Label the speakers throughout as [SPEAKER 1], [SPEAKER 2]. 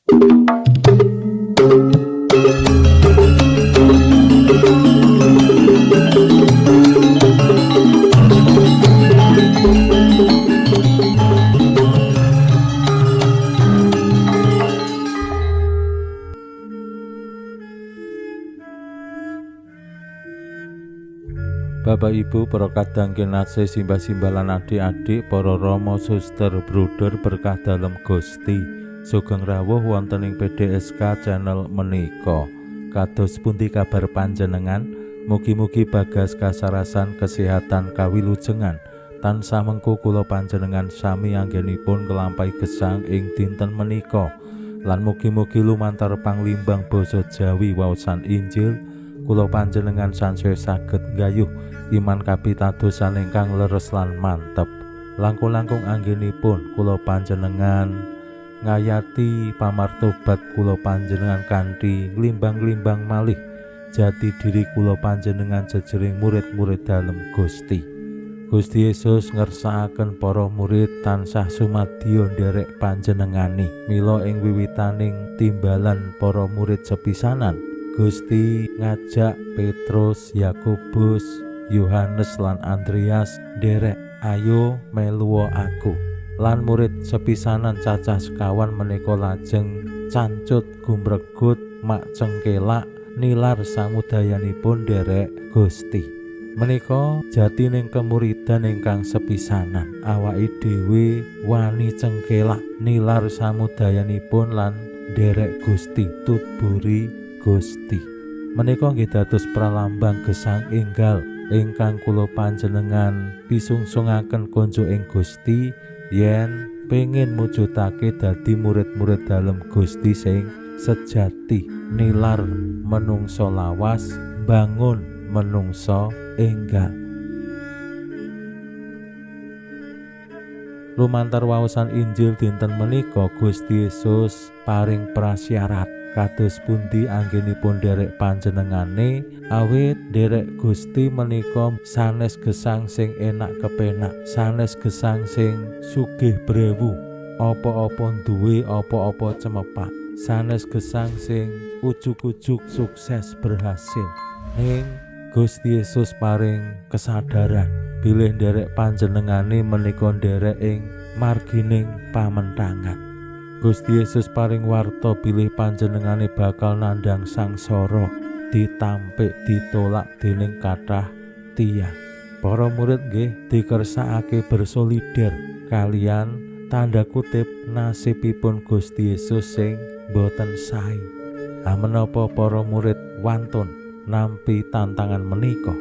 [SPEAKER 1] Bapak Ibu, para kadang kinasih, simbah-simbah lan adik-adik, para rama, suster, bruder berkah dalem Gusti. Sugeng rawuh wonten ing PDSK channel menika. Kados pundi kabar panjenengan? Mugi-mugi bagas kasarasan kesehatan kawilujengan. Tansah mengku kula panjenengan sami anggenipun nglampahi gesang ing dinten menika. Lan mugi-mugi lumantar panglimbang basa Jawi waosan Injil kula panjenengan sansaya saged nggayuh iman kapitadosan ingkang leres lan mantep. Langkung-langkung anggenipun kula panjenengan ngayati pamartobat kula panjenengan kanthi nglimbang-limbang malih jati diri kula panjenengan jejering murid-murid dalem Gusti. Gusti Yesus ngersakaken para murid tansah sumadyo nderek panjenengane. Mila ing wiwitaning timbalan para murid sepisanan, Gusti ngajak Petrus, Yakobus, Yohanes lan Andreas nderek, ayo meluwa aku. Lan murid sepisanan cacah sekawan menika lajeng cancut gumregut mak cengkelak nilar samudayanipun nderek Gusti. Menika jatining kemuridan ingkang sepisanan, awake dhewe wani cengkelak nilar samudayanipun lan nderek Gusti, tutburi Gusti. Menika nggih dados pralambang gesang enggal ingkang kula panjenengan pisungsungaken konjuk ing Gusti yen pengin mujudake dadi murid-murid dalem Gusti sing sejati, nilar menungso lawas, bangun menungso enggal. Lumantar waosan Injil dinten menika Gusti Yesus paring prasyarat kados pundi anggenipun nderek panjenengane, awit nderek Gusti menika sanes gesang sing enak kepenak, sanes gesang sing sugih brewu, apa-apa duwe, apa-apa cemepak, sanes gesang sing ujug-ujug sukses berhasil. Ning Gusti Yesus paring kesadaran bilih nderek panjenengane menika nderek ing margining pamentangan. Gusti Yesus paring warta bilih panjenengane bakal nandhang sangsara, ditampik, ditolak dening kathah tiyang. Para murid nggih dikersakake bersolider kalian tanda kutip nasibipun Gusti Yesus sing boten sae. Menapa para murid wantun nampi tantangan menika?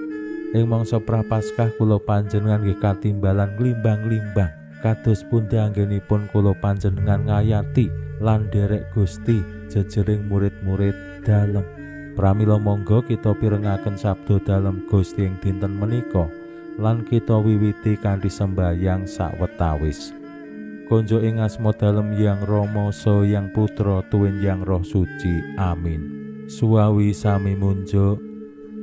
[SPEAKER 1] Ing mangsa Prapaskah kula panjenengan nggih katimbalan nglimbang-limbang kados pundi anggenipun kula panjenengan ngayati lan nderek Gusti jejering murid-murid dalem. Pramila monggo kita pirengaken sabda dalem Gusti ing dinten menika lan kita wiwiti kanthi sembayang sawetawis. Konjuk ing asma dalem Yang Rama saha Yang Putra tuwin Yang Roh Suci. Amin. Suwawi sami munjuk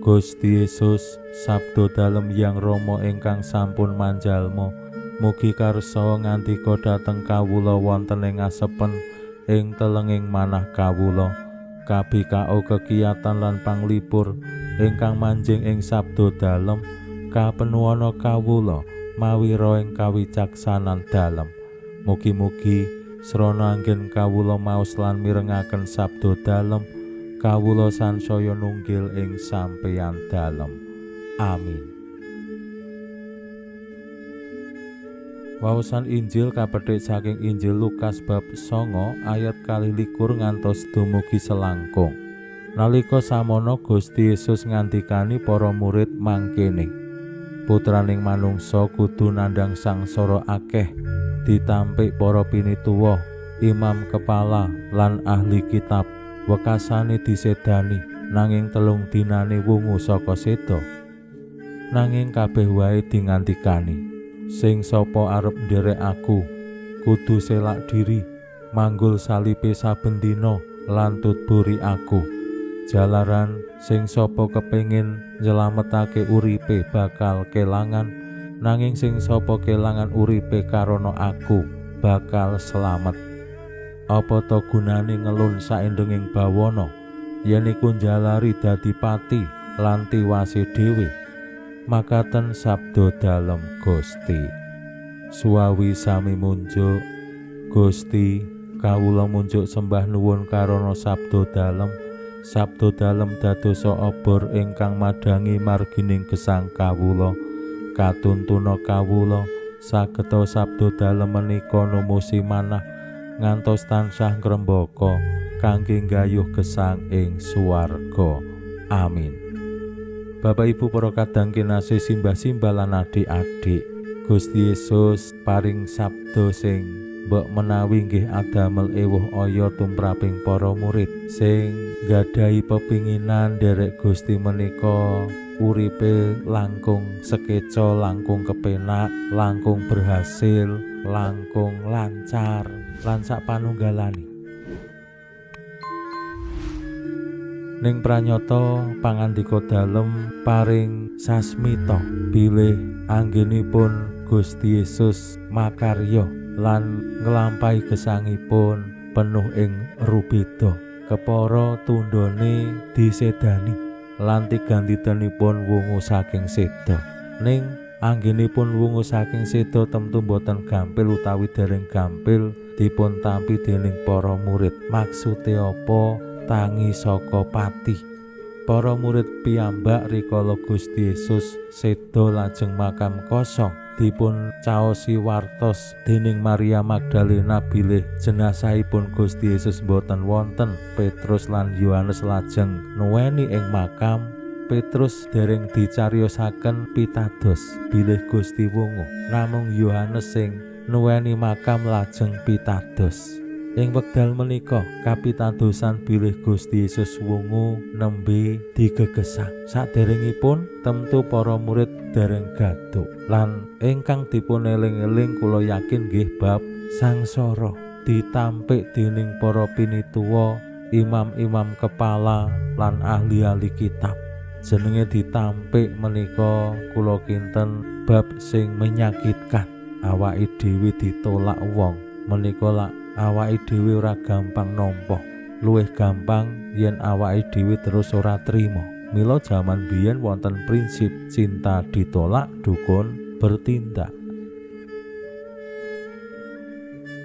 [SPEAKER 1] Gusti Yesus, sabda dalem Yang Rama ingkang sampun manjalma, mugi karsa ngandika dhateng kawula wonten ing asepen ing telenging manah kawula. Kabikao kekiyatan lan panglipur ingkang manjing ing sabda dalem kapenuwana kawula mawi roh ing kawicaksanan dalem. Mugi-mugi srana anggen kawula maos lan mirengaken sabda dalem, kawula sansaya nunggil ing sampeyan dalem. Amin. Waosan Injil kapethik saking Injil Lukas bab 9 ayat 22 ngantos dumugi selangkung. Nalika samono Gusti Yesus ngandikani para murid mangkene, putraning manungsa kudu nandhang sangsara akeh, ditampik para pinituwa, imam kepala lan ahli kitab, wekasane disedani, nanging telung dinane wungu saka seda. Nanging kabeh wae dingandikani, sing sapa arep nderek aku kudu selak diri, manggul salibe saben dina lan tutburi aku. Jalaran sing sapa kepengin nyelametake uripe bakal kelangan, nanging sing sapa kelangan uripe karana aku bakal selamet. Apa ta gunane ngelun saendenging bawana yen iku njalari dadi pati lan tiwase dhewe? Makaten sabda dalem Gusti. Suwawi sami munjuk Gusti, kawula munjuk sembah nuwun karana sabda dalem. Sabda dalem dadosa obor ingkang madhangi margining gesang kawula. Katuntuna kawula sageta sabda dalem menika numusi manah ngantos tansah ngrembaka kangge nggayuh gesang ing swarga. Amin. Bapak Ibu para kadang kinasih, simbah-simbah lan adik-adik, Gusti Yesus paring sabda sing mbok menawi nggih adamel ewuh aya tumraping para murid sing nggadahi pepinginan nderek Gusti menika uripe langkung sekeca, langkung kepenak, langkung berhasil, langkung lancar lan sak panunggalane. Ning pranyata pangandika dalem paring sasmita bilih anggenipun Gusti Yesus makarya lan nglampahi gesangipun penuh ing rubeda. Kepara tundhone disedani lan tigang dintenipun wungu saking seda. Ning anggenipun wungu saking seda temtu boten gampil utawi dereng gampil dipun tampi dening para murid. Maksude apa tangi saka pati? Para murid piyambak rikala Gusti Yesus seda lajeng makam kosong dipun caosi wartos dening Maria Magdalena bilih jenazahipun Gusti Yesus boten wonten. Petrus lan Yohanes lajeng nuweni ing makam. Petrus dereng dicariyosaken pitados bilih Gusti wungu, namung Yohanes sing nuweni makam lajeng pitados. Ing wekdal menika kapitadosan bilih Gusti Yesus wungu nembe digegesang. Saderengipun temtu para murid dereng gaduk. Lan ingkang dipun eling-eling kula yakin nggih bab sangsara ditampik dening para pinituwa, imam-imam kepala lan ahli-ahli kitab. Jenenge ditampik menika kula kinten bab sing menyakitkan. Awake dhewe ditolak wong menika lak awake dhewe ora gampang nampa, luwih gampang yen awake dhewe terus ora trima. Mila jaman biyen wonten prinsip cinta ditolak, dukun bertindak.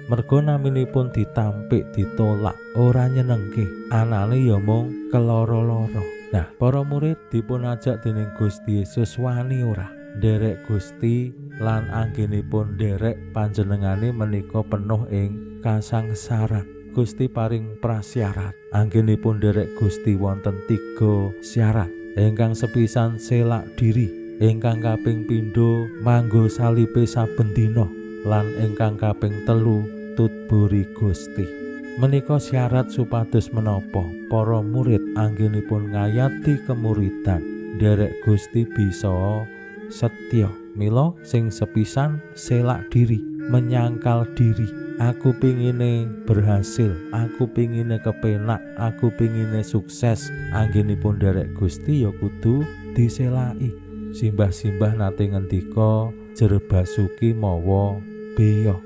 [SPEAKER 1] Mergo naminipun ditampik, ditolak, ora nyenengke, anane ya mung keloro-loro. Nah, para murid dipun ajak dening Gusti Yesus wani ora nderek Gusti lan anggenipun nderek panjenengane menika penuh ing kasangsaran. Gusti paring prasyarat. Anggenipun nderek Gusti wonten 3 syarat. Ingkang sepisan selak diri, ingkang kaping pindho manggo salipe saben dina, lan ingkang kaping 3 tutburi Gusti. Menika syarat supados menapa para murid anggenipun ngayati kemuridan nderek Gusti bisa setya. Mila sing sepisan selak diri, menyangkal diri. Aku pingine berhasil, aku pingine kepenak, aku pingine sukses. Anggenipun nderek Gusti ya kudu diselaki. Simbah-simbah nate ngendika jer basuki mawa beya,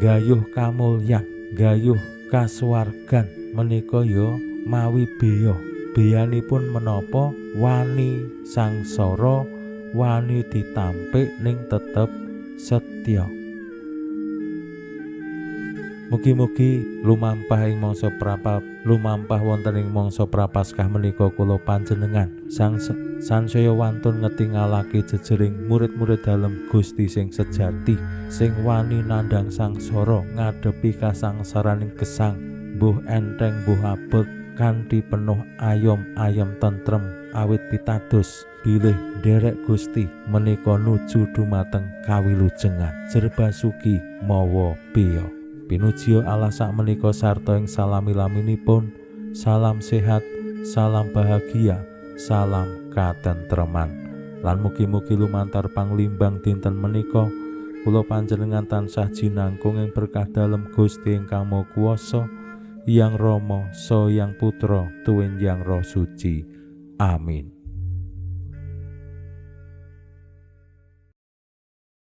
[SPEAKER 1] gayuh kamulyan, gayuh kasuwargan menika ya mawi beya. Beyanipun menapa? Wani sangsara, wani ditampik ning tetep setya. Mugi-mugi lumampah ing mangsa lumampah wonten ing mangsa Prapaskah menika kula panjenengan sansaya wantun ngetingalake jejering murid-murid dalem Gusti sing sejati, sing wani nandhang sangsara, ngadepi kasangsaraning gesang, mbuh enteng mbuh abot, kanthi penuh ayom-ayem tentrem awit pitados bilih nderek Gusti menika nuju dumateng kawilujengan. Jer basuki mawa beya. Pinuji Allah sakmenika sarta ing salami-laminipun. Salam sehat, salam bahagia, salam katentreman. Lan mugi-mugi lumantar panglimbang dinten menika kula panjenengan tansah jinangkung ing berkah dalem Gusti ingkang Maha Kuwasa, Hyang Rama, Saha Hyang Putra, tuwin Hyang Roh Suci. Amin.